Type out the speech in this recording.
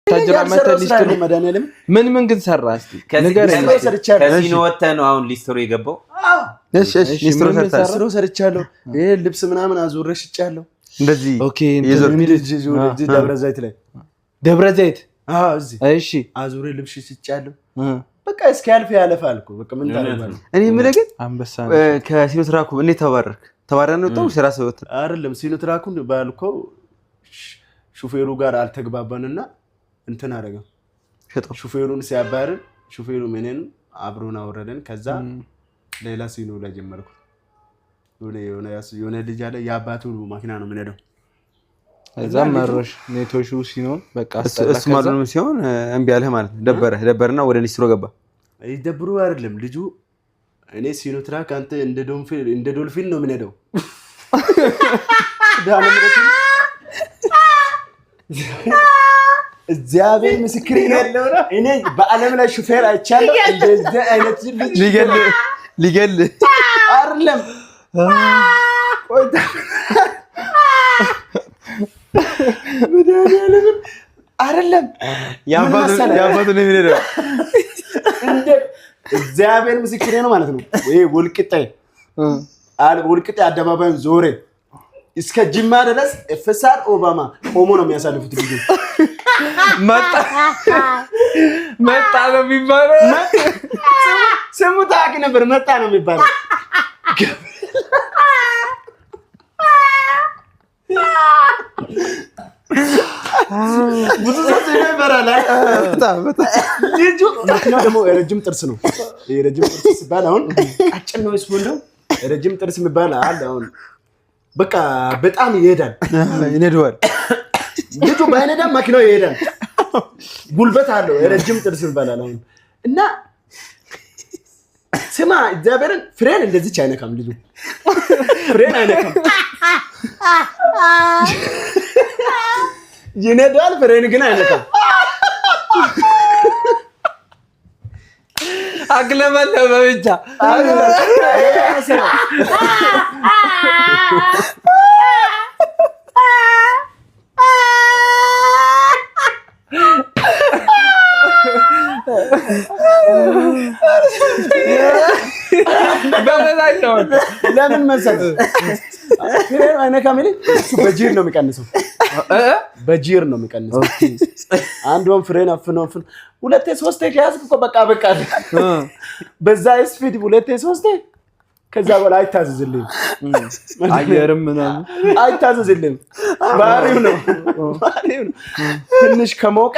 ቡታጅራ መተህ ሊስትሮ መድኃኒዓለም። ምን ምን ግን ሰራ እስኪ ንገረኝ። ሊስትሮ ሰርቻለሁ። ከሲኖ ወጥተህ ነው አሁን ሊስትሮ የገባው? እሺ እሺ፣ ሊስትሮ ምን ምን ሰርተሃል? ሊስትሮ ሰርቻለሁ። ይሄ ልብስ ምናምን አዙሬ ሽጫለሁ። እንደዚህ የዞር ደብረ ዘይት ላይ። ደብረ ዘይት? አዎ፣ እዚህ። አዙሬ ልብስ ሽጫለሁ። በቃ እስኪያልፍ ያለፋል እኮ፣ በቃ ምን ታደርጋለህ? እኔ የምልህ ግን አንበሳ። ከሲኖ ትራኩ እንዴት ተባረርክ? ተባረር ነው ወጣው ስራ ሰው ወጣ? አይደለም፣ ሲኖ ትራኩን ባልኮ ሹፌሩ ጋር አልተግባባንና እንትን አደረገው። ሸጠው። ሹፌሩን ሲያባርር ሹፌሩ እኔን አብሮን አወረደን። ከዛ ሌላ ሲኖ ላይ ጀመርኩ። የሆነ ልጅ አለ፣ የአባቱ መኪና ነው የምንሄደው። እዛ መሮሽ ኔቶሹ ሲኖን በቃ አስጠላ። እሱ ማሉንም ሲሆን እምቢ አለህ ማለት ነው። ደበረ ደበረና ወደ ሊስትሮ ገባ። ደብሩ አይደለም ልጁ፣ እኔ ሲኖ ትራክ አንተ እንደ ዶልፊን ነው የምንሄደው። እግዚአብሔር ምስክሬ ነው። እኔ በዓለም ላይ ሹፌር አይቻለሁ እንደዚህ አይነት ልጅ። ሊገል ሊገል አይደለም፣ መድኃኒዓለምን አይደለም። የአባቱ ነው የሚሄደው። እግዚአብሔር ምስክሬ ነው ማለት ነው። ወይ ወልቂጤ ወልቂጤ አደባባዩን ዞሬ እስከ ጅማ ድረስ FSR ኦባማ ቆሞ ነው የሚያሳልፉት ልጆች። መጣ መጣ ነው የሚባለው። ስሙ ታዋቂ ነበር። መጣ ነው የሚባለው። ብዙ ሰው ይበራል። ልጁ መኪናው ደግሞ ረጅም ጥርስ ነው። ረጅም ጥርስ ሲባል አሁን ቀጭን ነው ስፖንደው ረጅም ጥርስ የሚባል አለ። አሁን በቃ በጣም ይሄዳል። ይነደዋል። ልጁ ባይነዳም መኪናው ይሄዳል። ጉልበት አለው። ረጅም ጥርስ ይባላል አሁን። እና ስማ፣ እግዚአብሔርን ፍሬን እንደዚች አይነካም። ልጁ ፍሬን አይነካም። ይነዳል፣ ፍሬን ግን አይነካም። አግለመለመ ብቻ። ለምን መሰለህ ፍሬን አይነካም? እሱ በጂር ነው የሚቀንሰው፣ በጂር ነው የሚቀንሰው። አንዷን ፍሬን አፍኖ አፍኖ ሁለቴ ሶስቴ ከያዝክ እኮ በቃ በቃ በዛ speed ሁለቴ ሶስቴ፣ ከዛ በኋላ አይታዘዝልኝም። አየርም ምናምን አይታዘዝልኝም። ባህሪው ነው፣ ባህሪው ነው። ትንሽ ከሞቀ